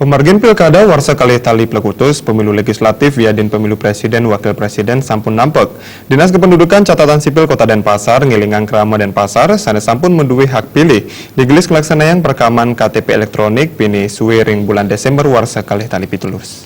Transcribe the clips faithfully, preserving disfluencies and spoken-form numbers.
Pamargin pilkada warsa kalih tali plekutus, pemilu legislatif wiadin pemilu presiden wakil presiden sampun nampek. Dinas Kependudukan Catatan Sipil Kota Denpasar ngilingang krama Denpasar sane sampun maduwe hak pilih digelis nglaksanayang perekaman K T P elektronik pini suwe ring bulan Desember warsa kalih tali pitulas.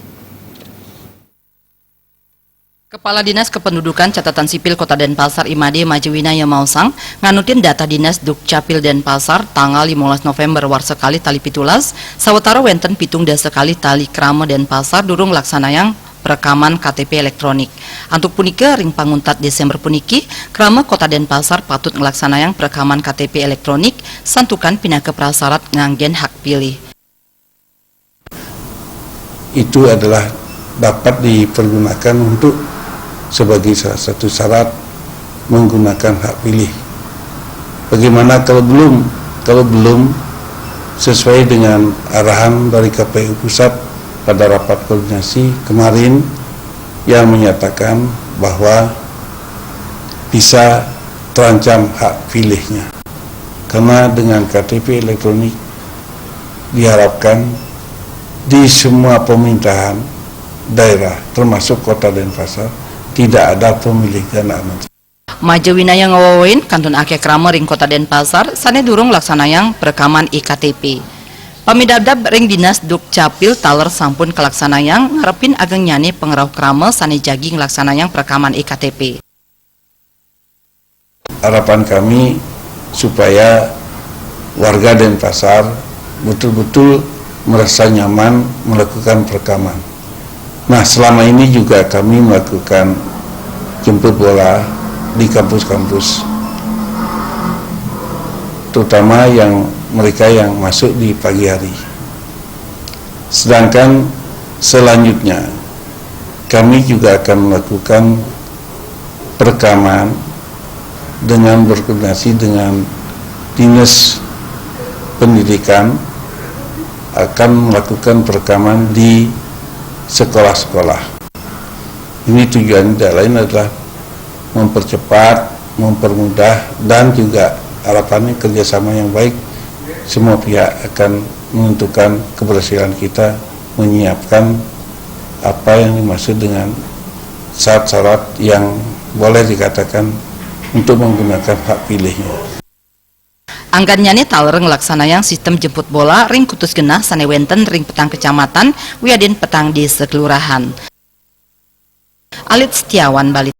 Kepala Dinas Kependudukan Catatan Sipil Kota Denpasar I Made Majawinaya maosang, nganutin data Dinas Dukcapil Denpasar tanggal limolas November warsa kalih tali pitulas, sawetara wenten pitung dasa kalih tali krama Denpasar durung nglaksanayang perekaman K T P elektronik. Antuk punika, ring panguntat Desember puniki, krama Kota Denpasar patut nglaksanayang perekaman K T P elektronik santukan pinaka prasarat nganggen hak pilih. Itu adalah dapat dipergunakan untuk sebagai salah satu syarat menggunakan hak pilih. Bagaimana kalau belum? Kalau belum, sesuai dengan arahan dari K P U pusat pada rapat koordinasi kemarin yang menyatakan bahwa bisa terancam hak pilihnya. Karena dengan K T P elektronik diharapkan di semua pemerintahan daerah, termasuk Kota Denpasar, tidak ada pemilih ganda anak. Majawinaya ngawewehin kantun akeh krama ring Kota Denpasar sane durung nglaksanayang perekaman e-K T P. Pamidabdab ring Dinas Dukcapil taler sampun kalaksanayang, ngarepin agengnyane pangrauh krama sane jagi nglaksanayang perekaman e-K T P. Harapan kami supaya warga Denpasar betul-betul merasa nyaman melakukan perekaman. Nah, selama ini juga kami melakukan jemput bola di kampus-kampus, terutama yang mereka yang masuk di pagi hari. Sedangkan selanjutnya, kami juga akan melakukan perekaman dengan berkoordinasi dengan Dinas Pendidikan, akan melakukan perekaman di sekolah-sekolah. Ini tujuannya tidak lain adalah mempercepat, mempermudah, dan juga harapannya kerjasama yang baik, semua pihak akan menentukan keberhasilan kita menyiapkan apa yang dimaksud dengan syarat-syarat yang boleh dikatakan untuk menggunakan hak pilihnya. Anggannyane taler nglaksanayang sistem jemput bola ring kutus genah sane wenten ring petang kecamatan wiadin petang desa kelurahan. Alit Setiawan, Bali.